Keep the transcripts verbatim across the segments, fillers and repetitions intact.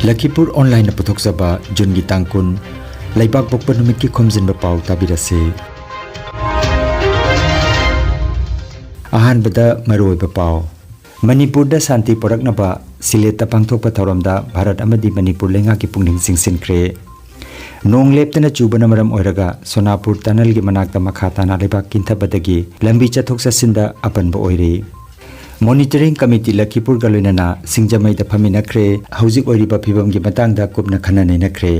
ꯂꯈꯤꯄꯨꯔ ꯑꯣꯟꯂꯥꯏꯟꯅ ꯄꯨꯊꯣꯛꯆꯕ ꯖꯨꯟꯒꯤ ꯇꯥꯡ ꯀꯨꯟ, ꯂꯩꯕꯥꯛ ꯄꯣꯛꯄ ꯅꯨꯃꯤꯠꯀꯤ ꯈꯣꯝꯖꯤꯟꯕ ꯄꯥꯎ ꯇꯥꯕꯤꯔꯁꯤ꯫ ꯑꯍꯥꯟꯕꯗ ꯃꯔꯨꯑꯣꯏꯕ ꯄꯥꯎ꯫ ꯃꯅꯤꯄꯨꯔꯗ ꯁꯥꯟꯇꯤ ꯄꯨꯔꯛꯅꯕ ꯁꯤꯂꯦꯠꯇ ꯄꯥꯡꯊꯣꯛꯄ ꯊꯧꯔꯝꯗ ꯚꯥꯔꯠ ꯑꯃꯗꯤ ꯃꯅꯤꯄꯨꯔ ꯂꯩꯉꯥꯛꯀꯤ ꯄꯨꯛꯅꯤꯡ ꯆꯤꯡꯁꯤꯟꯈ꯭ꯔꯦ꯫ ꯅꯣꯡ ꯂꯦꯞꯇꯅ ꯆꯨꯕꯅ ꯃꯔꯝ ꯑꯣꯏꯔꯒ ꯁꯣꯅꯥꯄꯨꯔ ꯇꯅꯜꯒꯤ ꯃꯅꯥꯛꯇ ꯃꯈꯥ ꯇꯥꯅ ꯂꯩꯕꯥꯛ ꯀꯤꯟꯊꯕꯗꯒꯤ ꯂꯝꯕꯤ ꯆꯠꯊꯣꯛ ꯆꯠꯁꯤꯟꯗ ꯑꯄꯟꯕ ꯑꯣꯏꯔꯤ꯫ ꯃꯣꯅꯤꯇꯔꯤꯡ ꯀꯃꯤꯇꯤ ꯂꯈꯤꯄꯨꯔꯒ ꯂꯣꯏꯅꯅ ꯁꯤꯡꯖꯃꯩꯗ ꯐꯝꯃꯤꯟꯅꯈ꯭ꯔꯦ꯫ ꯍꯧꯖꯤꯛ ꯑꯣꯏꯔꯤꯕ ꯐꯤꯕꯝꯒꯤ ꯃꯇꯥꯡꯗ ꯀꯨꯞꯅ ꯈꯟꯅ ꯅꯩꯅꯈ꯭ꯔꯦ꯫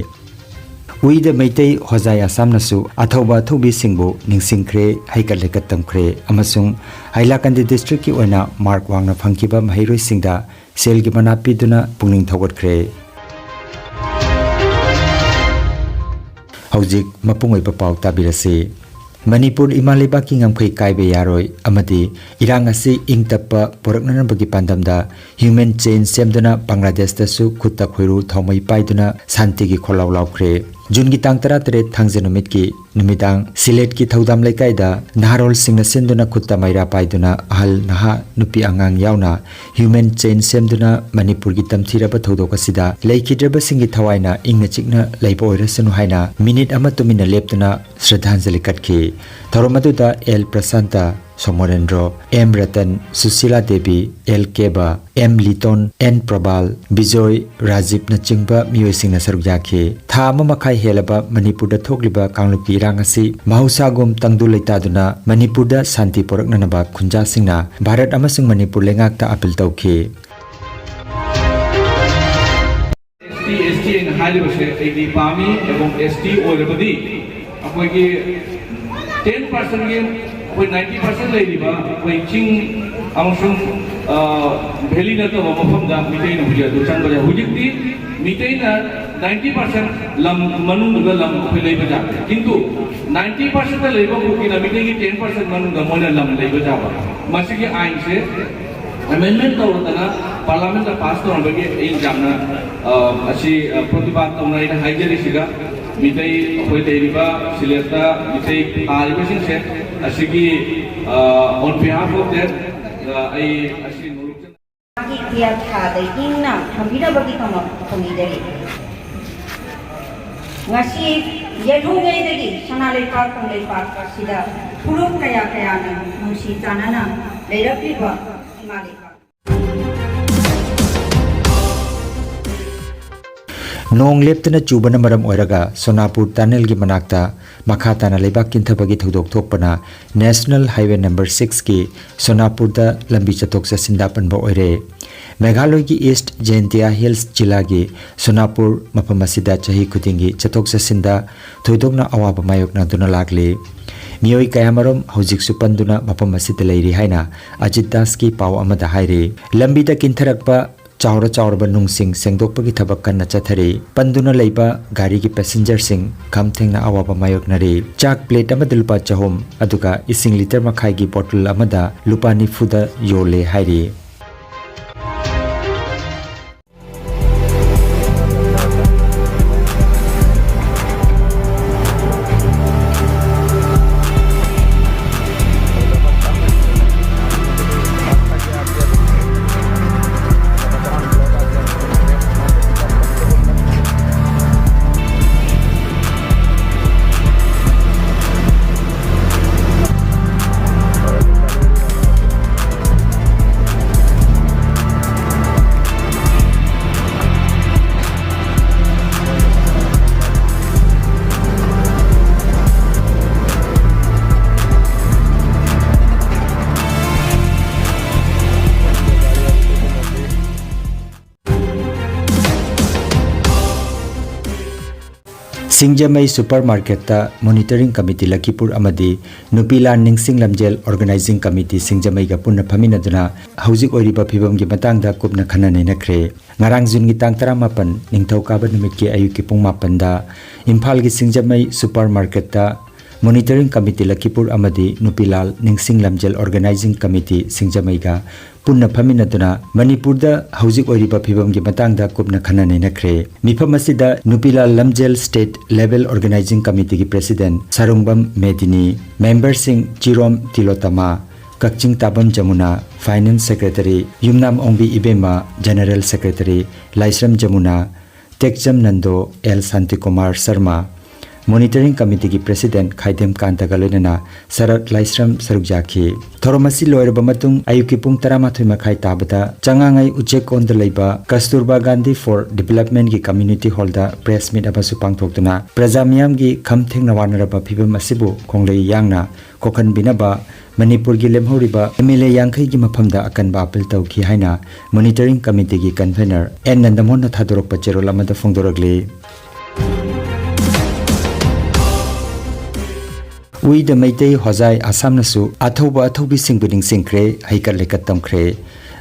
ꯎꯏꯗ ꯃꯩꯇꯩ ꯍꯣꯖꯥꯏ ꯑꯁꯥꯝꯅꯁꯨ ꯑꯊꯧꯕ ꯑꯊꯧꯕꯤꯁꯤꯡꯕꯨ ꯅꯤꯡꯁꯤꯡꯈ꯭ꯔꯦ, ꯍꯩꯀꯠ ꯂꯩꯀꯠ ꯇꯝꯈ꯭ꯔꯦ ꯑꯃꯁꯨꯡ ꯍꯥꯏꯂꯥꯀꯟꯗꯤ ꯗꯤꯁꯇ꯭ꯔꯤꯛꯀꯤ ꯑꯣꯏꯅ ꯃꯥꯔꯛ ꯋꯥꯡꯅ ꯐꯪꯈꯤꯕ ꯃꯍꯩꯔꯣꯏꯁꯤꯡꯗ ꯁꯦꯜꯒꯤ ꯃꯅꯥ ꯄꯤꯗꯨꯅ ꯄꯨꯛꯅꯤꯡ ꯊꯧꯒꯠꯈ꯭ꯔꯦ꯫ ꯍꯧꯖꯤꯛ ꯃꯄꯨꯡ ꯑꯣꯏꯕ ꯄꯥꯎ ꯇꯥꯕꯤꯔꯁꯤ꯫ ꯃꯅꯤꯄꯨꯔ ꯏꯃꯥ ꯂꯩꯕꯥꯛꯀꯤ ꯉꯝꯈꯩ ꯀꯥꯏꯕ ꯌꯥꯔꯣꯏ ꯑꯃꯗꯤ ꯏꯔꯥꯡ ꯑꯁꯤ ꯏꯪ ꯇꯞꯄ ꯄꯨꯔꯛꯅꯅꯕꯒꯤ ꯄꯥꯟꯗꯝꯗ human chain ꯁꯦꯝꯗꯨꯅ ꯕꯪꯒ꯭ꯂꯥꯗꯦꯁꯇꯁꯨ ꯈꯨꯠꯇ ꯈꯣꯏꯔꯨ ꯊꯥꯎꯃꯩ ꯄꯥꯏꯗꯨꯅ ꯁꯥꯟꯇꯤꯒꯤ ꯈꯣꯜꯂꯥꯎ ꯂꯥꯎꯈ꯭ꯔꯦ꯫ ꯖꯨꯟꯒꯤ ꯇꯥꯡ ꯇꯔꯥꯇꯔꯦꯠ ꯊꯥꯡꯖ ꯅꯨꯃꯤꯠꯀꯤ ꯅꯨꯃꯤꯗꯥꯡ ꯁꯤꯂꯦꯠꯀꯤ ꯊꯧꯗꯥꯝ ꯂꯩꯀꯥꯏꯗ ꯅꯍꯥꯔꯣꯜꯁꯤꯡꯅ ꯁꯤꯟꯗꯨꯅ ꯈꯨꯠꯇ ꯃꯩꯔꯥ ꯄꯥꯏꯗꯨꯅ ꯑꯍꯜ ꯅꯍꯥ ꯅꯨꯄꯤ ꯑꯉꯥꯡ ꯌꯥꯎꯅ human chain ꯁꯦꯝꯗꯨꯅ ꯃꯅꯤꯄꯨꯔꯒꯤ ꯇꯝꯊꯤꯔꯕ ꯊꯧꯗꯣꯛ ꯑꯁꯤꯗ ꯂꯩꯈꯤꯗ꯭ꯔꯕꯁꯤꯡꯒꯤ ꯊꯋꯥꯏꯅ ꯏꯪꯅ ꯆꯤꯛꯅ ꯂꯩꯕ ꯑꯣꯏꯔꯁꯅꯨ ꯍꯥꯏꯅ ꯃꯤꯅꯤꯠ ꯑꯃ ꯇꯨꯃꯤꯟꯅ ꯂꯦꯞꯇꯨꯅ ꯁ꯭ꯔꯗꯥꯟꯖꯂꯤ ꯀꯠꯈꯤ꯫ ꯊꯧꯔꯝ ꯑꯗꯨꯗ L Prashant, Somorendro, M Ratan, Sushila Devi, L Keba, M Liton, N Prabal, Bijoy, ꯔꯥꯖꯤꯕꯅꯆꯤꯡꯕ ꯃꯤꯑꯣꯏꯁꯤꯡꯅ ꯁꯔꯨꯛ ꯌꯥꯈꯤ꯫ ꯊꯥ ꯑꯃ ꯃꯈꯥꯏ ꯍꯦꯜꯂꯕ ꯃꯅꯤꯄꯨꯔꯗ ꯊꯣꯛꯂꯤꯕ ꯀꯥꯡꯂꯨꯞꯀꯤ ꯏꯔꯥꯡ ꯑꯁꯤ ꯃꯍꯧꯁꯥꯒꯨꯝ ꯇꯪꯗꯨ ꯂꯩꯇꯥꯗꯨꯅ ꯃꯅꯤꯄꯨꯔꯗ ꯁꯥꯟꯇꯤ ꯄꯨꯔꯛꯅꯅꯕ ꯈꯨꯟꯖꯥꯁꯤꯡꯅ ꯚꯥꯔꯠ ꯑꯃꯁꯨꯡ ꯃꯅꯤꯄꯨꯔ ꯂꯩꯉꯥꯛꯇ ꯑꯥꯄꯤꯜ ꯇꯧꯈꯤ꯫ ꯑꯦꯁ ꯇꯤ, ꯑꯦꯁ ꯇꯤ ꯑꯩꯅ ꯍꯥꯏꯔꯤꯕꯁꯦ ꯑꯩꯗꯤ ꯄꯥꯝꯃꯤ꯫ ꯑꯦꯕꯝ ꯑꯦꯁ ꯇꯤ ꯑꯣꯏꯔꯕꯗꯤ ꯑꯩꯈꯣꯏꯒꯤ ꯇꯦꯟ ꯄꯥꯔꯁꯦꯟꯒꯤ ꯑꯩꯈꯣꯏ ꯅꯥꯏꯟꯇꯤ ꯄꯥꯔꯁꯦꯟ ꯂꯩꯔꯤꯕ ꯑꯩꯈꯣꯏ ꯆꯤꯡ ꯑꯃꯁꯨꯡ, ꯑ, ꯚꯦꯂꯤ ꯅꯠꯇꯕ ꯃꯐꯝꯗ ꯃꯤꯇꯩꯅ ꯍꯧꯖꯤꯛ ꯑꯗꯨ ꯆꯪꯕ ꯌꯥꯏ꯫ ꯍꯧꯖꯤꯛꯇꯤ ꯃꯤꯇꯩꯅ ꯅꯥꯏꯟꯇꯤ ꯄꯥꯔꯁꯦꯟ ꯂꯝ ꯃꯅꯨꯡꯗꯨꯗ ꯂꯝ ꯑꯩꯈꯣꯏ ꯂꯩꯕ ꯌꯥꯗꯦ꯫ ꯀꯤꯟꯇꯨ ꯅꯥꯏꯟꯇꯤ ꯄꯥꯔꯁꯦꯟꯗ ꯂꯩꯕ ꯀꯨꯀꯤꯅ ꯃꯤꯇꯩꯒꯤ ꯇꯦꯟ ꯄꯥꯔꯁꯦꯟ ꯃꯅꯨꯡꯗ ꯃꯣꯏꯅ ꯂꯝ ꯂꯩꯕ ꯌꯥꯕ꯫ ꯃꯁꯤꯒꯤ ꯑꯥꯏꯟꯁꯦ ꯑꯦꯃꯦꯟꯃꯦꯟ ꯇꯧꯔꯗꯅ ꯄꯥꯔꯂꯥꯃꯦꯟꯗ ꯄꯥꯁ ꯇꯧꯔꯝꯕꯒꯤ ꯑꯩ ꯌꯥꯝꯅ, ꯑ, ꯑꯁꯤ, ꯑ, ꯄ꯭ꯔꯣꯇꯤꯕꯥꯗ ꯇꯧꯅ ꯑꯩꯅ ꯍꯥꯏꯖꯔꯤꯁꯤꯒ ꯃꯤꯇꯩ ꯑꯩꯈꯣꯏ ꯂꯩꯔꯤꯕ ꯁꯤꯂꯦꯠꯇ ꯃꯤꯇꯩ ꯇꯥꯔꯤꯕꯁꯤꯡꯁꯦ ꯑꯁꯤꯒꯤ, ꯑ, on behalf of that, ꯑ, ꯑꯩ ꯑꯁꯤ ꯅꯣꯂꯨꯛꯆꯅ ꯌꯥꯊꯥꯗ ꯏꯪꯅ ꯊꯝꯕꯤꯅꯕꯒꯤꯗꯃꯛ ꯊꯧꯅꯤꯖꯔꯤ꯫ ꯉꯁꯤ ꯌꯦꯜꯍꯧꯉꯩꯗꯒꯤ ꯁꯅꯥ ꯂꯩꯄꯥꯛ ꯀꯪꯂꯩꯄꯥꯛ ꯑꯁꯤꯗ ꯐꯨꯔꯨꯞ ꯀꯌꯥ ꯀꯌꯥꯅ ꯅꯨꯡꯁꯤ ꯆꯥꯟꯅꯅ ꯂꯩꯔꯛꯂꯤꯕ ꯏꯃꯥ ꯂꯩꯄꯥꯛ꯫ ꯅꯣꯡ ꯂꯦꯞꯇꯅ ꯆꯨꯕꯅ ꯃꯔꯝ ꯑꯣꯏꯔꯒ ꯁꯣꯅꯥꯄꯨꯔ ꯇꯅꯦꯜꯒꯤ ꯃꯅꯥꯛꯇ ꯃꯈꯥ ꯇꯥꯅ ꯂꯩꯕꯥꯛ ꯀꯤꯟꯊꯕꯒꯤ ꯊꯧꯗꯣꯛ ꯊꯣꯛꯄꯅ ꯅꯦꯁꯅꯦꯜ ꯍꯥꯏꯋꯦ ꯅꯝꯕꯔ ꯁꯤꯛꯁꯀꯤ ꯁꯣꯅꯥꯄꯨꯔꯗ ꯂꯝꯕꯤ ꯆꯠꯊꯣꯛ ꯆꯠꯁꯤꯟꯗ ꯑꯄꯟꯕ ꯑꯣꯏꯔꯦ꯫ ꯃꯦꯘꯥꯂꯣꯏꯒꯤ ꯏꯁ꯭ꯠ ꯖꯦꯟꯇꯤꯌꯥ ꯍꯤꯜꯁ ꯖꯤꯂꯥꯒꯤ ꯁꯣꯅꯥꯄꯨꯔ ꯃꯐꯝ ꯑꯁꯤꯗ ꯆꯍꯤ ꯈꯨꯗꯤꯡꯒꯤ ꯆꯠꯊꯣꯛ ꯆꯠꯁꯤꯟꯗ ꯊꯣꯏꯗꯣꯛꯅ ꯑꯋꯥꯕ ꯃꯥꯌꯣꯛꯅꯗꯨꯅ ꯂꯥꯛꯂꯤ꯫ ꯃꯤꯑꯣꯏ ꯀꯌꯥꯃꯔꯨꯝ ꯍꯧꯖꯤꯛꯁꯨ ꯄꯟꯗꯨꯅ ꯃꯐꯝ ꯑꯁꯤꯗ ꯂꯩꯔꯤ ꯍꯥꯏꯅ ꯑꯖꯤꯠ ꯗꯥꯁꯀꯤ ꯄꯥꯎ ꯑꯃꯗ ꯍꯥꯏꯔꯤ꯫ ꯂꯝꯕꯤꯗ ꯀꯤꯟꯊꯔꯛꯄ ꯆꯥꯎꯔ ꯆꯥꯎꯔꯕ ꯅꯨꯡꯁꯤꯡ ꯁꯦꯡꯗꯣꯛꯄꯒꯤ ꯊꯕꯛ ꯀꯟꯅ ꯆꯠꯊꯔꯤ꯫ ꯄꯟꯗꯨꯅ ꯂꯩꯕ ꯒꯥꯔꯤꯒꯤ ꯄꯦꯁꯦꯟꯖꯔꯁꯤꯡ ꯈꯝ ꯊꯦꯡꯅ ꯑꯋꯥꯕ ꯃꯥꯌꯣꯛꯅꯔꯤ꯫ ꯆꯥꯛ ꯄ꯭ꯂꯦꯠ ꯑꯃꯗ ꯂꯨꯄꯥ ꯆꯍꯨꯝ, ꯑꯗꯨꯒ ꯏꯁꯤꯡ ꯂꯤꯇꯔ ꯃꯈꯥꯏꯒꯤ ꯕꯣꯇꯜ ꯑꯃꯗ ꯂꯨꯄꯥ ꯅꯤꯐꯨꯗ ꯌꯣꯜꯂꯦ ꯍꯥꯏꯔꯤ꯫ ꯁꯤꯡꯖꯃꯩ ꯁꯨꯄꯔ ꯃꯥꯔꯀꯦꯠꯇ ꯃꯣꯅꯤꯇꯔꯤꯡ ꯀꯃꯤꯇꯤ ꯂꯈꯤꯄꯨꯔ ꯑꯃꯗꯤ ꯅꯨꯄꯤ ꯂꯥꯟ ꯅꯤꯡꯁꯤꯡ ꯂꯝꯖꯦꯜ ꯑꯣꯔꯒꯅꯥꯏꯖꯤꯡ ꯀꯃꯤꯇꯤ ꯁꯤꯡꯖꯃꯩꯒ ꯄꯨꯟꯅ ꯐꯝꯃꯤꯟꯅꯗꯨꯅ ꯍꯧꯖꯤꯛ ꯑꯣꯏꯔꯤꯕ ꯐꯤꯕꯝꯒꯤ ꯃꯇꯥꯡꯗ ꯀꯨꯞꯅ ꯈꯟꯅ ꯅꯩꯅꯈ꯭ꯔꯦ꯫ ꯉꯔꯥꯡ ꯖꯨꯟꯒꯤ ꯇꯥꯡ ꯇꯔꯥꯃꯥꯄꯟ, ꯅꯤꯡꯊꯧꯀꯥꯕ ꯅꯨꯃꯤꯠꯀꯤ ꯑꯌꯨꯛꯀꯤ ꯄꯨꯡ ꯃꯥꯄꯟꯗ ꯏꯝꯐꯥꯜꯒꯤ ꯁꯤꯡꯖꯃꯩ ꯁꯨꯄꯔ ꯃꯥꯔꯀꯦꯠꯇ ꯃꯣꯅꯤꯇꯔꯤꯡ ꯀꯃꯤꯇꯤ ꯂꯈꯤꯄꯨꯔ ꯑꯃꯗꯤ ꯅꯨꯄꯤꯂꯥꯜ ꯅꯤꯡꯁꯤꯡ ꯂꯝꯖꯦꯜ ꯑꯣꯔꯒꯅꯥꯏꯖꯤꯡ ꯀꯃꯤꯇꯤ ꯁꯤꯡꯖꯃꯩꯒ ꯄꯨꯟꯅ ꯐꯝꯃꯤꯟꯅꯗꯨꯅ ꯃꯅꯤꯄꯨꯔꯗ ꯍꯧꯖꯤꯛ ꯑꯣꯏꯔꯤꯕ ꯐꯤꯕꯝꯒꯤ ꯃꯇꯥꯡꯗ ꯀꯨꯞꯅ ꯈꯟꯅ ꯅꯩꯅꯈ꯭ꯔꯦ꯫ ꯃꯤꯐꯝ ꯑꯁꯤꯗ ꯅꯨꯄꯤꯂꯥꯜ ꯂꯝꯖꯦꯜ ꯁ꯭ꯇꯦꯠ ꯂꯦꯚꯦꯜ ꯑꯣꯔꯒꯅꯥꯏꯖꯤꯡ ꯀꯃꯤꯇꯤꯒꯤ ꯄ꯭ꯔꯦꯁꯤꯗꯦꯟꯠ ꯁꯥꯔꯨꯡꯕꯝ ꯃꯦꯗꯤꯅꯤ, ꯃꯦꯝꯕꯔꯁꯤꯡ ꯆꯤꯔꯣꯝ ꯇꯤꯂꯣꯇꯃꯥ, ꯀꯛꯆꯤꯡ ꯇꯥꯕꯝ ꯖꯃꯨꯅꯥ, Finance Secretary ꯌꯨꯝꯅꯥꯝ ꯑꯣꯡꯕꯤ ꯏꯕꯦꯝꯃ, General Secretary ꯂꯥꯏꯁ꯭ꯔꯝ Yamuna, ꯇꯦꯛꯆꯝ Nando, L Shantikumar Sharma, Monitoring Committeeꯒꯤ President ꯈꯥꯏꯗꯦꯝ ꯀꯥꯟꯇꯒ ꯂꯣꯏꯅꯅ ꯁꯔꯠ ꯂꯥꯏꯁ꯭ꯔꯝ ꯁꯔꯨꯛ ꯌꯥꯈꯤ꯫ ꯊꯧꯔꯝ ꯑꯁꯤ ꯂꯣꯏꯔꯕ ꯃꯇꯨꯡ ꯑꯌꯨꯛꯀꯤ ꯄꯨꯡ ꯇꯔꯥꯃꯥꯊꯣꯏ ꯃꯈꯥꯏ ꯇꯥꯕꯗ ꯆꯉꯥꯡꯉꯩ ꯎꯆꯦꯛ ꯀꯣꯟꯗ ꯂꯩꯕ Kasturba Gandhi for Developmentꯒꯤ Community Hallꯗ press meet ꯑꯃꯁꯨ ꯄꯥꯡꯊꯣꯛꯇꯨꯅ ꯄ꯭ꯔꯖꯥ ꯃꯤꯌꯥꯝꯒꯤ ꯈꯝ ꯊꯦꯡꯅ ꯋꯥꯅꯔꯕ ꯐꯤꯕꯝ ꯑꯁꯤꯕꯨ ꯈꯣꯡꯂꯩ ꯌꯥꯡꯅ ꯀꯣꯛꯍꯟꯕꯤꯅꯕ ꯃꯅꯤꯄꯨꯔꯒꯤ ꯂꯦꯝꯍꯧꯔꯤꯕ MLA ꯌꯥꯡꯈꯩꯒꯤ ꯃꯐꯝꯗ ꯑꯀꯟꯕ appeal ꯇꯧꯈꯤ ꯍꯥꯏꯅ Monitoring Committeeꯒꯤ Convener ꯑꯦꯟ ꯅꯟꯗꯃꯣꯍꯟꯅ ꯊꯥꯗꯣꯔꯛꯄ ꯆꯦꯔꯣꯜ ꯑꯃꯗ ꯐꯣꯡꯗꯣꯔꯛꯂꯤ꯫ ꯎꯏꯗ ꯃꯩꯇꯩ ꯍꯣꯖꯥꯏ ꯑꯁꯥꯝꯅꯁꯨ ꯑꯊꯧꯕ ꯑꯊꯧꯕꯤꯁꯤꯡꯕꯨ ꯅꯤꯡꯁꯤꯡꯈ꯭ꯔꯦ, ꯍꯩꯀꯠ ꯂꯩꯀꯠ ꯇꯝꯈ꯭ꯔꯦ꯫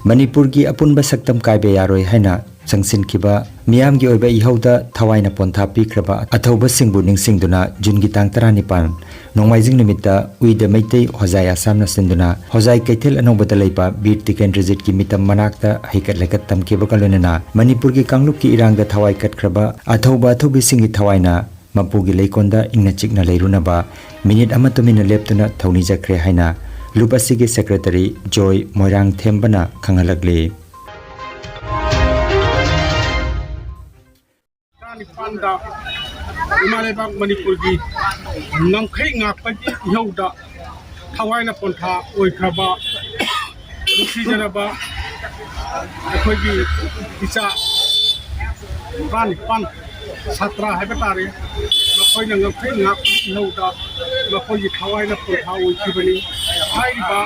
ꯃꯅꯤꯄꯨꯔꯒꯤ ꯑꯄꯨꯟꯕ ꯁꯛꯇꯝ ꯀꯥꯏꯕ ꯌꯥꯔꯣꯏ ꯍꯥꯏꯅ ꯆꯪꯁꯤꯟꯈꯤꯕ ꯃꯤꯌꯥꯝꯒꯤ ꯑꯣꯏꯕ ꯏꯍꯧꯗ ꯊꯋꯥꯏꯅ ꯄꯣꯟꯊꯥ ꯄꯤꯈ꯭ꯔꯕ ꯑꯊꯧꯕꯁꯤꯡꯕꯨ ꯅꯤꯡꯁꯤꯡꯗꯨꯅ ꯖꯨꯟꯒꯤ ꯇꯥꯡ ꯇꯔꯥꯅꯤꯄꯥꯟ, ꯅꯣꯡꯃꯥꯏꯖꯤꯡ ꯅꯨꯃꯤꯠꯇ ꯎꯏꯗ ꯃꯩꯇꯩ ꯍꯣꯖꯥꯏ ꯑꯁꯥꯝꯅ ꯁꯤꯟꯗꯨꯅ ꯍꯣꯖꯥꯏ ꯀꯩꯊꯦꯜ ꯑꯅꯧꯕꯗ ꯂꯩꯕ ꯕꯤꯔ ꯇꯤꯀꯦꯟꯗ꯭ꯔꯖꯤꯠꯀꯤ ꯃꯤꯇꯝ ꯃꯅꯥꯛꯇ ꯍꯩꯀꯠ ꯂꯩꯀꯠ ꯇꯝꯈꯤꯕꯒ ꯂꯣꯏꯅꯅ ꯃꯅꯤꯄꯨꯔꯒꯤ ꯀꯥꯡꯂꯨꯞꯀꯤ ꯏꯔꯥꯡꯗ ꯊꯋꯥꯏ ꯀꯠꯈ꯭ꯔꯕ ꯑꯊꯧꯕ ꯑꯊꯧꯕꯤꯁꯤꯡꯒꯤ ꯊꯋꯥꯏꯅ ꯃꯄꯨꯒꯤ ꯂꯩꯀꯣꯜꯗ ꯏꯪꯅ ꯆꯤꯛꯅ ꯂꯩꯔꯨꯅꯕ ꯃꯤꯅꯤꯠ ꯑꯃ ꯇꯨꯃꯤꯟꯅ ꯂꯦꯞꯇꯨꯅ ꯊꯧꯅꯤꯖꯈ꯭ꯔꯦ ꯍꯥꯏꯅ ꯂꯨꯞ ꯑꯁꯤꯒꯤ Secretary ꯖꯣꯏ ꯃꯣꯏꯔꯥꯡꯊꯦꯝꯕꯅ ꯈꯪꯍꯜꯂꯛꯂꯤ꯫ ꯇꯔꯥꯅꯤꯄꯥꯟꯗ ꯏꯃꯥ ꯂꯩꯕꯥꯛ ꯃꯅꯤꯄꯨꯔꯒꯤ ꯉꯝꯈꯩ ꯉꯥꯛꯄꯒꯤ ꯏꯍꯧꯗ ꯊꯋꯥꯏꯅ ꯄꯣꯟꯊꯥ ꯑꯣꯏꯈ꯭ꯔꯕ ꯅꯨꯡꯁꯤꯖꯔꯕ ꯑꯩꯈꯣꯏꯒꯤ ꯏꯆꯥ ꯇꯔꯥꯅꯤꯄꯥꯟ ꯁꯥꯇ꯭ꯔ ꯍꯥꯏꯕ ꯇꯥꯔꯦ, ꯃꯈꯣꯏꯅ ꯉꯝꯈꯩ ꯉꯥꯛꯄꯒꯤ ꯏꯍꯧꯗ ꯃꯈꯣꯏꯒꯤ ꯊꯋꯥꯏꯅ ꯄꯣꯟꯊꯥ ꯑꯣꯏꯈꯤꯕꯅꯤ꯫ ꯍꯥꯏꯔꯤꯕ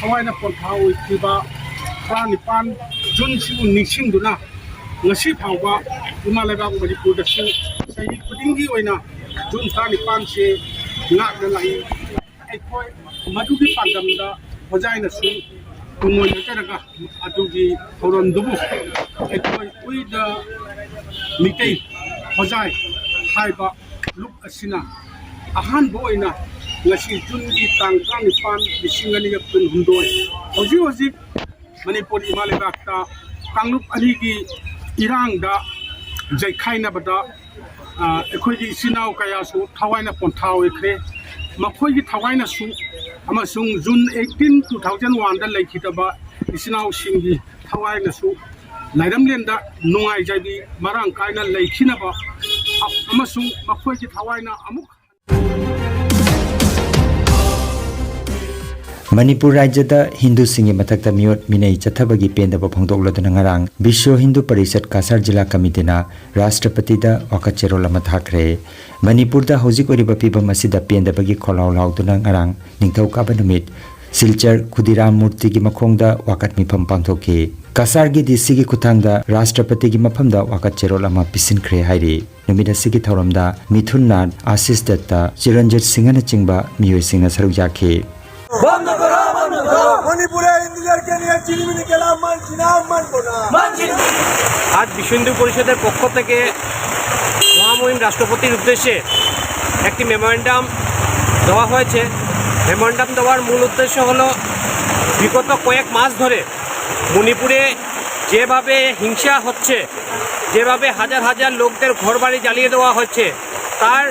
ꯊꯋꯥꯏꯅ ꯄꯣꯟꯊꯥ ꯑꯣꯏꯈꯤꯕ ꯇꯔꯥꯅꯤꯄꯥꯟ ꯖꯨꯟꯁꯤꯕꯨ ꯅꯤꯡꯁꯤꯡꯗꯨꯅ ꯉꯁꯤ ꯐꯥꯎꯕ ꯏꯃꯥ ꯂꯩꯕꯥꯛ ꯃꯅꯤꯄꯨꯔꯗꯁꯨ ꯆꯍꯤ ꯈꯨꯗꯤꯡꯒꯤ ꯑꯣꯏꯅ ꯖꯨꯟ ꯇꯔꯥꯅꯤꯄꯥꯟꯁꯦ ꯉꯥꯛꯅ ꯂꯥꯛꯏ꯫ ꯑꯩꯈꯣꯏ ꯃꯗꯨꯒꯤ ꯄꯥꯟꯗꯝꯗ ꯍꯣꯖꯥꯏꯅꯁꯨ ꯄꯨꯡꯑꯣꯏ ꯑꯣꯏꯖꯔꯒ ꯑꯗꯨꯒꯤ ꯊꯧꯔꯝꯗꯨꯕꯨ ꯑꯩꯈꯣꯏ ꯎꯏꯗ ꯃꯤꯇꯩ ꯍꯣꯖꯥꯏ ꯍꯥꯏꯕ ꯂꯨꯞ ꯑꯁꯤꯅ ꯑꯍꯥꯟꯕ ꯑꯣꯏꯅ ꯉꯁꯤ ꯖꯨꯟꯒꯤ ꯇꯥꯡ ꯇꯔꯥꯅꯤꯄꯥꯟ, ꯂꯤꯁꯤꯡ ꯑꯅꯤꯒ ꯀꯨꯟꯍꯨꯝꯗꯣꯏ, ꯍꯧꯖꯤꯛ ꯍꯧꯖꯤꯛ ꯃꯅꯤꯄꯨꯔ ꯏꯃꯥ ꯂꯩꯕꯥꯛꯇ ꯀꯥꯡꯂꯨꯞ ꯑꯅꯤꯒꯤ ꯏꯔꯥꯡꯗ ꯌꯩꯈꯥꯏꯅꯕꯗ, ꯑ, ꯑꯩꯈꯣꯏꯒꯤ ꯏꯆꯤꯟ ꯏꯅꯥꯎ ꯀꯌꯥꯁꯨ ꯊꯋꯥꯏꯅ ꯄꯣꯟꯊꯥ ꯑꯣꯏꯈ꯭ꯔꯦ꯫ ꯃꯈꯣꯏꯒꯤ ꯊꯋꯥꯏꯅꯁꯨ ꯑꯃꯁꯨꯡ ꯖꯨꯟ ꯑꯩꯠꯇꯤꯟ, ꯇꯨ ꯊꯥꯎꯖꯟ ꯋꯥꯟꯗ ꯂꯩꯈꯤꯗꯕ ꯏꯆꯤꯟ ꯏꯅꯥꯎꯁꯤꯡꯒꯤ ꯊꯋꯥꯏꯅꯁꯨ ꯂꯥꯏꯔꯝꯂꯦꯟꯗ ꯅꯨꯡꯉꯥꯏꯖꯕꯤ ꯃꯔꯥꯡ ꯀꯥꯏꯅ ꯂꯩꯈꯤꯅꯕ ꯑꯃꯁꯨꯡ ꯃꯈꯣꯏꯒꯤ ꯊꯋꯥꯏꯅ ꯑꯃꯨꯛ ꯃꯅꯤꯄꯨꯔ ꯔꯥꯖ꯭ꯌꯗ ꯍꯤꯟꯗꯨꯁꯤꯡꯒꯤ ꯃꯊꯛꯇ ꯃꯤꯑꯣꯠ ꯃꯤꯅꯩ ꯆꯠꯊꯕꯒꯤ ꯄꯦꯟꯗꯕ ꯐꯣꯡꯗꯣꯛꯂꯗꯨꯅ ꯉꯔꯥꯡ ꯕꯤꯁ꯭ꯋ ꯍꯤꯟꯗꯨ ꯄꯔꯤꯁꯠ ꯀꯥꯁꯥꯔ ꯖꯤꯂꯥ ꯀꯃꯤꯇꯤꯅ ꯔꯥꯁꯇ꯭ꯔꯄꯇꯤꯗ ꯋꯥꯀꯠ ꯆꯦꯔꯣꯜ ꯑꯃ ꯊꯥꯈ꯭ꯔꯦ꯫ ꯃꯅꯤꯄꯨꯔꯗ ꯍꯧꯖꯤꯛ ꯑꯣꯏꯔꯤꯕ ꯐꯤꯕꯝ ꯑꯁꯤꯗ ꯄꯦꯟꯗꯕꯒꯤ ꯈꯣꯜꯂꯥꯎ ꯂꯥꯎꯗꯨꯅ ꯉꯔꯥꯡ ꯅꯤꯡꯊꯧꯀꯥꯕ ꯅꯨꯃꯤꯠ ꯁꯤꯜꯆꯔ ꯈꯨꯗꯤꯔꯥꯝ ꯃꯨꯔꯇꯤꯒꯤ ꯃꯈꯣꯡꯗ ꯋꯥꯀꯠ ꯃꯤꯐꯝ ꯄꯥꯡꯊꯣꯛꯈꯤ꯫ ꯀꯁꯥꯔꯒꯤ ꯗꯤ ꯁꯤꯒꯤ ꯈꯨꯠꯊꯥꯡꯗ ꯔꯥꯁꯇ꯭ꯔꯄꯇꯤꯒꯤ ꯃꯐꯝꯗ ꯋꯥꯀꯠ ꯆꯦꯔꯣꯜ ꯑꯃ ꯄꯤꯁꯤꯟꯈ꯭ꯔꯦ ꯍꯥꯏꯔꯤ꯫ ꯅꯨꯃꯤꯠ ꯑꯁꯤꯒꯤ ꯊꯧꯔꯝꯗ ꯃꯤꯊꯨꯟ ꯅꯥꯊ, ꯑꯥꯁꯤꯁ ꯗꯠꯇ, ꯆꯤꯔꯟꯖꯤꯠ ꯁꯤꯡꯍꯅꯆꯤꯡꯕ ꯃꯤꯑꯣꯏꯁꯤꯡꯅ ꯁꯔꯨꯛ ꯌꯥꯈꯤ꯫ বন্ধ করো, বন্ধ করো। মণিপুরে হিন্দুদের কে নিয়ে চিনিমিনি খেলা মানছি না, মানবো না। মানছি না। আজ বিশ্ব হিন্দু পরিষদের পক্ষ থেকে মহামহিম রাষ্ট্রপতির উদ্দেশ্যে একটি মেমোরেন্ডাম দেওয়া হয়েছে। মেমোরেন্ডাম দেওয়ার মূল উদ্দেশ্য হলো বিগত কয়েক মাস ধরে মণিপুরে যেভাবে হিংসা হচ্ছে, যেভাবে হাজার হাজার লোকদের ঘরবাড়ি জ্বালিয়ে দেওয়া হচ্ছে, তার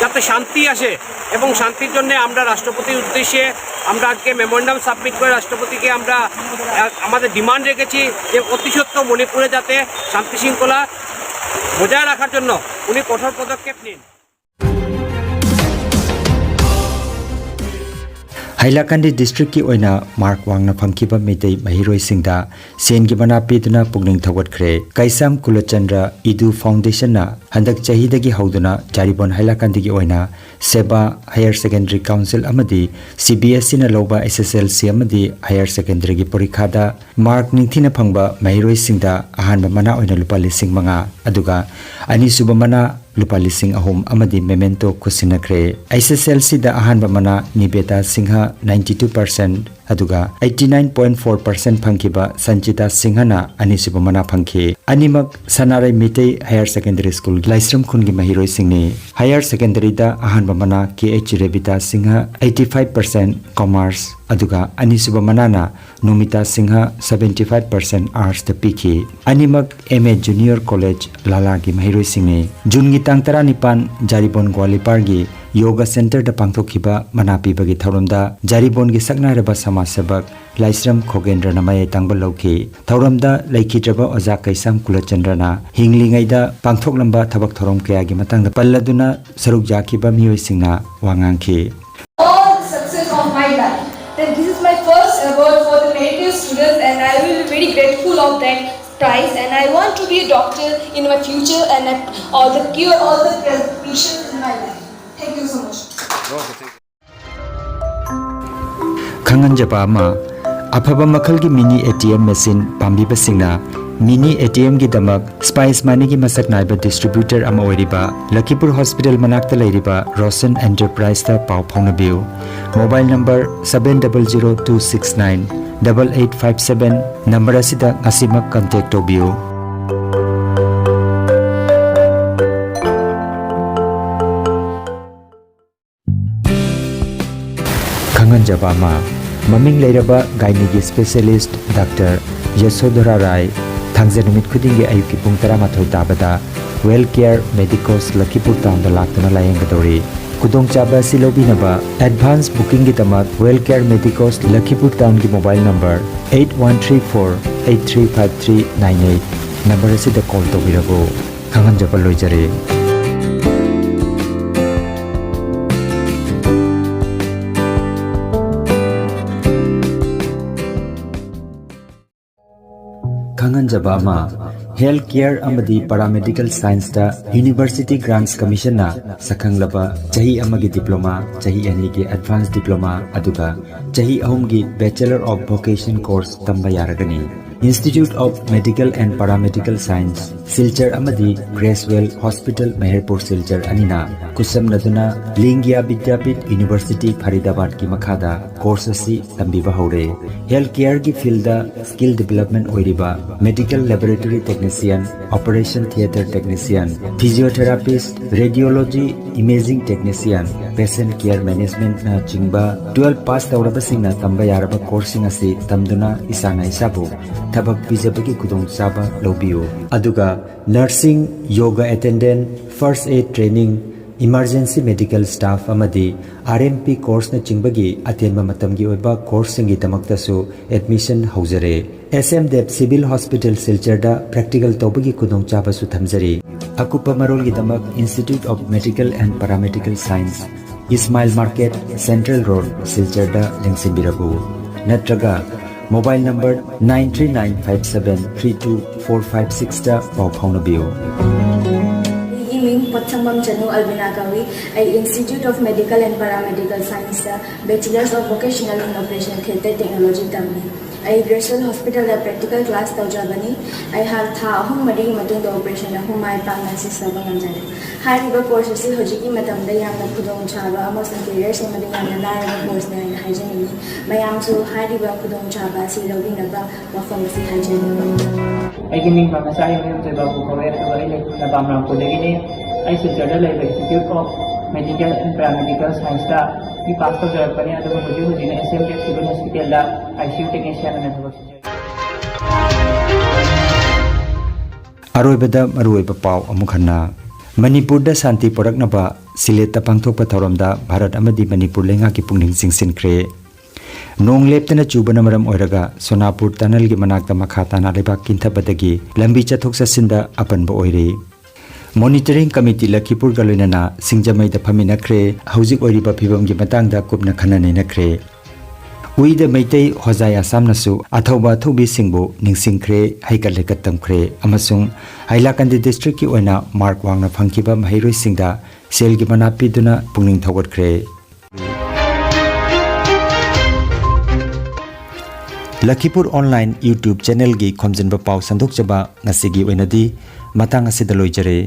যাতে শান্তি আসে এবং শান্তির জন্য আমরা রাষ্ট্রপতির উদ্দেশ্যে আমরা আজকে মেমোরেন্ডাম সাবমিট করে রাষ্ট্রপতিকে আমরা, আহ, আমাদের ডিমান্ড রেখেছি যে অতি সত্বর মণিপুরে যাতে শান্তি শৃঙ্খলা বজায় রাখার জন্য উনি কঠোর পদক্ষেপ নিন। ꯍꯥꯏꯂꯥꯀꯟꯗꯤ ꯗꯤꯁꯇ꯭ꯔꯤꯛꯀꯤ ꯑꯣꯏꯅ ꯃꯥꯔꯛ ꯋꯥꯡꯅ ꯐꯪꯈꯤꯕ ꯃꯩꯇꯩ ꯃꯍꯩꯔꯣꯏꯁꯤꯡꯗ ꯁꯦꯟꯒꯤ ꯃꯅꯥ ꯄꯤꯗꯨꯅ ꯄꯨꯛꯅꯤꯡ ꯊꯧꯒꯠꯈ꯭ꯔꯦ꯫ ꯀꯩꯁꯥꯝ ꯀꯨꯂꯆꯟꯗ꯭ꯔ ꯏꯗꯨ ꯐꯥꯎꯟꯗꯦꯁꯟꯅ ꯍꯟꯗꯛ ꯆꯍꯤꯗꯒꯤ ꯍꯧꯗꯨꯅ ꯖꯥꯔꯤꯕꯣꯟ ꯍꯥꯏꯂꯥꯀꯟꯗꯤꯒꯤ ꯑꯣꯏꯅ ꯁꯦꯕꯥ ꯍꯥꯌꯔ ꯁꯦꯀꯦꯟꯗꯔꯤ ꯀꯥꯎꯟꯁꯤꯜ ꯑꯃꯗꯤ ꯁꯤ ꯕꯤ ꯑꯦꯁ ꯏꯅ ꯂꯧꯕ ꯑꯦꯁ ꯑꯦꯁ ꯑꯦꯜ ꯁꯤ ꯑꯃꯗꯤ ꯍꯥꯌꯔ ꯁꯦꯀꯦꯟꯗꯔꯤꯒꯤ ꯄꯔꯤꯈꯥꯗ ꯃꯥꯔꯛ ꯅꯤꯡꯊꯤꯅ ꯐꯪꯕ ꯃꯍꯩꯔꯣꯏꯁꯤꯡꯗ ꯑꯍꯥꯟꯕ ꯃꯅꯥ ꯑꯣꯏꯅ ꯂꯨꯄꯥ ꯂꯤꯁꯤꯡ ꯃꯉꯥ, ꯑꯗꯨꯒ ꯑꯅꯤꯁꯨꯕ ꯃꯅꯥ ꯂꯨꯄꯥ ꯂꯤꯁꯤꯡ ꯑꯍꯨꯝ ꯑꯃꯗꯤ ꯃꯦꯃꯦꯟꯇꯣ ꯈꯨꯠꯁꯤꯟꯅꯈ꯭ꯔꯦ꯫ ꯑꯦꯁ ꯑꯦꯁ ꯑꯦꯜ ꯁꯤꯗ ꯑꯍꯥꯟꯕ ꯃꯅꯥ Niveta Singh, ninety two percent, ꯑꯗꯨꯒ eighty nine point four percent ꯐꯪꯈꯤꯕ ꯁꯟꯆꯤꯇꯥ ꯁꯤꯡꯍꯅ ꯑꯅꯤꯁꯨꯕ ꯃꯅꯥ ꯐꯪꯈꯤ꯫ ꯑꯅꯤꯃꯛ Sanarei Meitei higher secondary school Laishram ꯈꯨꯟꯒꯤ ꯃꯍꯩꯔꯣꯏꯁꯤꯡꯅꯤ꯫ ꯍꯥꯌꯔ ꯁꯦꯀꯦꯟꯗꯔꯤꯗ ꯑꯍꯥꯟꯕ ꯃꯅꯥ K H Rebita Singh, eighty five percent commerce, ꯑꯗꯨꯒ ꯑꯅꯤꯁꯨꯕ ꯃꯅꯥꯅ Nomita Singh, seventy five percent ꯑꯥꯔꯠꯁꯇ ꯄꯤꯈꯤ꯫ ꯑꯅꯤꯃꯛ ꯑꯦꯝ ꯑꯦ ꯖꯨꯅꯤꯌꯔ ꯀꯣꯂꯦꯖ ꯂꯥꯂꯥꯒꯤ ꯃꯍꯩꯔꯣꯏꯁꯤꯡꯅꯤ꯫ ꯖꯨꯟꯒꯤ ꯇꯥꯡ ꯇꯔꯥꯅꯤꯄꯥꯟ ꯖꯥꯔꯤꯕꯣꯟ ꯒ꯭ꯋꯥꯂꯤꯄꯥꯔꯒꯤ ꯌꯣꯒꯥ ꯁꯦꯟꯇꯔꯗ ꯄꯥꯡꯊꯣꯛꯈꯤꯕ ꯃꯅꯥ ꯄꯤꯕꯒꯤ ꯊꯧꯔꯝꯗ ꯖꯥꯔꯤꯕꯣꯟꯒꯤ ꯁꯛꯅꯥꯏꯔꯕ ꯁꯃꯥꯖ ꯁꯦꯕꯛ ꯂꯥꯏꯁ꯭ꯔꯝ ꯈꯣꯒꯦꯟꯗ꯭ꯔꯅ ꯃꯌꯥꯏ ꯇꯥꯡꯕ ꯂꯧꯈꯤ꯫ ꯊꯧꯔꯝꯗ ꯂꯩꯈꯤꯗ꯭ꯔꯕ ꯑꯣꯖꯥ ꯀꯩꯁꯥꯝ ꯀꯨꯂꯆꯟꯗ꯭ꯔꯅ ꯍꯤꯡꯂꯤꯉꯩꯗ ꯄꯥꯡꯊꯣꯛꯂꯝꯕ ꯊꯕꯛ ꯊꯧꯔꯝ ꯀꯌꯥꯒꯤ ꯃꯇꯥꯡꯗ ꯄꯜꯂꯗꯨꯅ ꯁꯔꯨꯛ ꯌꯥꯈꯤꯕ ꯃꯤꯑꯣꯏꯁꯤꯡꯅ ꯋꯥ ꯉꯥꯡꯈꯤ꯫ All the success of my life. That this is my first award for the meritorious students, and I will be very grateful of that prize. And I want to be a doctor in my future, and I, all the cure all the patients in my life. Thank you so much. ꯈꯪꯍꯟꯖꯕ ꯑꯃ, ꯑꯐꯕ ꯃꯈꯜꯒꯤ mini A T M machine ꯄꯥꯝꯕꯤꯕꯁꯤꯡꯅ mini A T ꯑꯦꯝꯒꯤꯗꯃꯛ space ꯃꯅꯤꯒꯤ ꯃꯁꯛ ꯅꯥꯏꯕ distributor ꯑꯃ ꯑꯣꯏꯔꯤꯕ ꯂꯈꯤꯄꯨꯔ ꯍꯣꯁꯄꯤꯇꯥꯜ ꯃꯅꯥꯛꯇ ꯂꯩꯔꯤꯕ ꯔꯣꯁꯟ ꯑꯦꯟꯇꯔꯄ꯭ꯔꯥꯏꯖꯇ ꯄꯥꯎ ꯐꯥꯎꯅꯕꯤꯌꯨ꯫ Mobile number seven double zero two six nine double eight five seven number ꯑꯁꯤꯗ ꯉꯁꯤꯃꯛ ꯀꯟꯇꯦꯛ ꯇꯧꯕꯤꯌꯨ꯫ ꯈꯪꯍꯟꯖꯕ ꯑꯃ, ꯃꯃꯤꯡ ꯂꯩꯔꯕ ꯒꯥꯏꯅꯤꯒꯤ ꯁ꯭ꯄꯦꯁꯤꯌꯦꯂꯤꯁ꯭ꯠ ꯗꯥꯛꯇꯔ ꯌꯁꯣꯙꯔꯥ ꯔꯥꯏ ꯊꯥꯡꯖ ꯅꯨꯃꯤꯠ ꯈꯨꯗꯤꯡꯒꯤ ꯑꯌꯨꯛꯀꯤ ꯄꯨꯡ ꯇꯔꯥꯃꯥꯊꯣꯏ ꯇꯥꯕꯗ ꯋꯦꯜ ꯀꯤꯌꯔ ꯃꯦꯗꯤꯀꯣꯁ ꯂꯈꯤꯄꯨꯔ ꯇꯥꯎꯟꯗ ꯂꯥꯛꯇꯨꯅ ꯂꯥꯌꯦꯡꯒꯗꯧꯔꯤ꯫ ꯈꯨꯗꯣꯡꯆꯥꯕ ꯑꯁꯤ ꯂꯧꯕꯤꯅꯕ ꯑꯦꯗꯚꯥꯟꯁ ꯕꯨꯀꯤꯡꯒꯤꯗꯃꯛ ꯋꯦꯜ ꯀꯤꯌꯔ ꯃꯦꯗꯤꯀꯣꯁ ꯂꯈꯤꯄꯨꯔ ꯇꯥꯎꯟꯒꯤ mobile number eight one three four eight three five three nine eight number ꯑꯁꯤꯗ ꯀꯣꯜ ꯇꯧꯕꯤꯔꯛꯎ꯫ ꯈꯪꯍꯟꯖꯕ ꯂꯣꯏꯖꯔꯦ꯫ ꯈꯪꯍꯟꯖꯕ ꯑꯃ, ꯍꯦꯜꯊ ꯀꯤꯌꯔ ꯑꯃꯗꯤ ꯄꯦꯔꯥꯃꯦꯗꯤꯀꯦꯜ ꯁꯥꯏꯟꯁꯇ ꯌꯨꯅꯤꯚꯔꯁꯤꯇꯤ ꯒ꯭ꯔꯥꯟꯠꯁ ꯀꯃꯤꯁꯟꯅ ꯁꯛꯈꯪꯂꯕ ꯆꯍꯤ ꯑꯃꯒꯤ ꯗꯤꯄ꯭ꯂꯣꯃꯥ, ꯆꯍꯤ ꯑꯅꯤꯒꯤ ꯑꯦꯗꯚꯥꯟꯁ ꯗꯤꯄ꯭ꯂꯣꯃꯥ, ꯑꯗꯨꯒ ꯆꯍꯤ ꯑꯍꯨꯝꯒꯤ ꯕꯦꯆꯦꯂꯔ ꯑꯣꯐ ꯚꯣꯀꯦꯁꯟ ꯀꯣꯔꯁ ꯇꯝꯕ ꯌꯥꯔꯒꯅꯤ꯫ Institute of Medical and Paramedical Science, Silchar ꯑꯃꯗꯤ ꯒ꯭ꯔꯦꯁꯋꯦꯜ ꯍꯣꯁꯄꯤꯇꯥꯜ ꯃꯦꯍꯔꯄꯨꯔ ꯁꯤꯜꯆꯔ ꯑꯅꯤꯅ ꯈꯨꯠꯁꯝꯅꯗꯨꯅ ꯂꯤꯡꯒ꯭ꯌꯥ ꯕꯤꯗ꯭ꯌꯥꯄꯤꯊ ꯌꯨꯅꯤꯚꯔꯁꯤꯇꯤ ꯐꯔꯤꯗꯥꯕꯥꯗꯀꯤ ꯃꯈꯥꯗ ꯀꯣꯔꯁ ꯑꯁꯤ ꯇꯝꯕꯤꯕ ꯍꯧꯔꯦ꯫ ꯍꯦꯜꯊ ꯀꯤꯌꯔꯒꯤ ꯐꯤꯜꯗ ꯁ꯭ꯀꯤꯜ ꯗꯤꯚꯦꯂꯞꯃꯦꯟꯠ ꯑꯣꯏꯔꯤꯕ medical laboratory technician, operation theatre technician, physiotherapist, radiology, imaging technician, patient care ꯃꯦꯅꯦꯖꯃꯦꯟꯠꯅꯆꯤꯡꯕ ꯇꯨꯋꯦꯜꯐ ꯄꯥꯁ ꯇꯧꯔꯕꯁꯤꯡꯅ ꯇꯝꯕ ꯌꯥꯔꯕ ꯀꯣꯔꯁꯁꯤꯡ ꯑꯁꯤ ꯇꯝꯗꯨꯅ ꯏꯁꯥꯅ ꯏꯁꯥꯕꯨ ꯊꯕꯛ ꯄꯤꯖꯕꯒꯤ ꯈꯨꯗꯣꯡꯆꯥꯕ ꯂꯧꯕꯤꯌꯨ꯫ ꯑꯗꯨꯒ ꯅꯔꯁꯤꯡ, ꯌꯣꯒꯥ ꯑꯦꯇꯦꯟꯗꯦꯟꯠ, ꯐꯥꯔꯁꯠ ꯑꯦꯗ ꯇ꯭ꯔꯦꯅꯤꯡ, Emergency medical staff ꯑꯃꯗꯤ R M P courseꯅꯆꯤꯡꯕꯒꯤ ꯑꯇꯦꯟꯕ ꯃꯇꯝꯒꯤ ꯑꯣꯏꯕ courseꯁꯤꯡꯒꯤꯗꯃꯛꯇꯁꯨ admission ꯍꯧꯖꯔꯦ꯫ S M Dev Civil Hospital ꯁꯤꯜꯆꯔꯗ practical ꯇꯧꯕꯒꯤ ꯈꯨꯗꯣꯡꯆꯥꯕꯁꯨ ꯊꯝꯖꯔꯤ꯫ ꯑꯀꯨꯞꯄ ꯃꯔꯣꯜꯒꯤꯗꯃꯛ Institute of Medical and Paramedical Science, Ismail Market, Central Road, ꯁꯤꯜꯆꯔꯗ ꯂꯦꯡꯁꯤꯟꯕꯤꯔꯛꯎ꯫ ꯅꯠꯇ꯭ꯔꯒ mobile number nine three nine five seven three two four five sixꯇ ꯄꯥꯎ ꯐꯥꯎꯅꯕꯤꯌꯨ꯫ ꯑꯩꯒꯤ ꯃꯤꯡ ꯄꯣꯠꯁꯪꯕꯝ ꯆꯅꯨ ꯑꯜꯕꯤꯅꯥ ꯀꯧꯏ꯫ ꯑꯩ Institute of Medical and Paramedical Scienceꯇ Bachelors of Vocational in Operational Theatre Technology ꯇꯝꯃꯤ꯫ ꯑꯩ Graceland Hospitalꯗ practical class ꯇꯧꯖꯕꯅꯤ꯫ ꯑꯩꯍꯥꯛ ꯊꯥ ꯑꯍꯨꯝ ꯃꯔꯤꯒꯤ ꯃꯇꯨꯡꯗ operation ꯑꯍꯨꯝ ꯃꯥꯏ ꯄꯥꯛꯅ assist ꯇꯧꯕ ꯉꯝꯖꯔꯦ꯫ ꯍꯥꯏꯔꯤꯕ course ꯑꯁꯤ ꯍꯧꯖꯤꯛꯀꯤ ꯃꯇꯝꯗ ꯌꯥꯝꯅ ꯈꯨꯗꯣꯡꯆꯥꯕ ꯑꯃꯁꯨꯡ career ꯁꯦꯝꯕꯗ ꯌꯥꯝꯅ ꯂꯥꯏꯔꯕ courseꯅꯤ ꯍꯥꯏꯅ ꯍꯥꯏꯖꯅꯤꯡꯏ꯫ ꯃꯌꯥꯝꯁꯨ ꯍꯥꯏꯔꯤꯕ ꯈꯨꯗꯣꯡꯆꯥꯕ ꯑꯁꯤ ꯂꯧꯕꯤꯅꯕ ꯋꯥꯐꯝ ꯑꯁꯤ ꯍꯥꯏꯖꯔꯤ꯫ ꯑꯩꯒꯤ ꯃꯤꯡ ꯄꯥꯃꯦꯁꯥ ꯍꯦꯝꯆꯣꯏꯕꯥꯕꯨ ꯀꯧꯋꯦ, ꯑꯗꯨꯒ ꯑꯩ ꯂꯩꯐꯝꯅ ꯕꯥꯝꯔꯥꯝꯄꯨꯔꯗꯒꯤꯅꯤ꯫ ꯑꯩ ꯁꯤꯜꯆꯔꯗ ꯂꯩꯕ Institute of Medical and Paramedical Scienceꯇ B.Pharm ꯇꯧꯖꯔꯛꯄꯅꯤ, ꯑꯗꯨꯒ ꯍꯧꯖꯤꯛ ꯍꯧꯖꯤꯛꯅ S M Dev Civil Hospitalꯗ I C U technician ꯑꯣꯏꯅ ꯊꯕꯛ ꯁꯨꯖꯔꯤ꯫ ꯑꯔꯣꯏꯕꯗ ꯃꯔꯨꯑꯣꯏꯕ ꯄꯥꯎ ꯑꯃꯨꯛ ꯍꯟꯅ꯫ ꯃꯅꯤꯄꯨꯔꯗ ꯁꯥꯟꯇꯤ ꯄꯨꯔꯛꯅꯕ ꯁꯤꯂꯦꯠꯇ ꯄꯥꯡꯊꯣꯛꯄ ꯊꯧꯔꯝꯗ ꯚꯥꯔꯠ ꯑꯃꯗꯤ ꯃꯅꯤꯄꯨꯔ ꯂꯩꯉꯥꯛꯀꯤ ꯄꯨꯛꯅꯤꯡ ꯆꯤꯡꯁꯤꯟꯈ꯭ꯔꯦ꯫ ꯅꯣꯡ ꯂꯦꯞꯇꯅ ꯆꯨꯕꯅ ꯃꯔꯝ ꯑꯣꯏꯔꯒ ꯁꯣꯅꯥꯄꯨꯔ tunnelꯒꯤ ꯃꯅꯥꯛꯇ ꯃꯈꯥ ꯇꯥꯅ ꯂꯩꯕꯥꯛ ꯀꯤꯟꯊꯕꯗꯒꯤ ꯂꯝꯕꯤ ꯆꯠꯊꯣꯛ ꯆꯠꯁꯤꯟꯗ ꯑꯄꯟꯕ ꯑꯣꯏꯔꯦ꯫ Monitoring committee ꯂꯈꯤꯄꯨꯔꯒ ꯂꯣꯏꯅꯅ ꯁꯤꯡꯖꯃꯩꯗ ꯐꯝꯃꯤꯟꯅꯈ꯭ꯔꯦ꯫ ꯍꯧꯖꯤꯛ ꯑꯣꯏꯔꯤꯕ ꯐꯤꯕꯝꯒꯤ ꯃꯇꯥꯡꯗ ꯀꯨꯞꯅ ꯈꯟꯅ ꯅꯩꯅꯈ꯭ꯔꯦ꯫ ꯎꯏꯗ ꯃꯩꯇꯩ ꯍꯣꯖꯥꯏ ꯑꯁꯥꯝꯅꯁꯨ ꯑꯊꯧꯕ ꯑꯊꯧꯕꯤꯁꯤꯡꯕꯨ ꯅꯤꯡꯁꯤꯡꯈ꯭ꯔꯦ, ꯍꯩꯀꯠ ꯂꯩꯀꯠ ꯇꯝꯈ꯭ꯔꯦ ꯑꯃꯁꯨꯡ ꯍꯥꯏꯂꯥꯀꯟꯗꯤ districtꯀꯤ ꯑꯣꯏꯅ mark ꯋꯥꯡꯅ ꯐꯪꯈꯤꯕ ꯃꯍꯩꯔꯣꯏꯁꯤꯡꯗ ꯁꯦꯜꯒꯤ ꯃꯅꯥ ꯄꯤꯗꯨꯅ ꯄꯨꯛꯅꯤꯡ ꯊꯧꯒꯠꯈ꯭ꯔꯦ꯫ ꯂꯈꯤꯄꯨꯔ online YouTube channelꯒꯤ ꯈꯣꯝꯖꯤꯟꯕ ꯄꯥꯎ ꯁꯟꯗꯣꯛꯆꯕ ꯉꯁꯤꯒꯤ ꯑꯣꯏꯅꯗꯤ ꯃꯇꯥꯡ ꯑꯁꯤꯗ ꯂꯣꯏꯖꯔꯦ꯫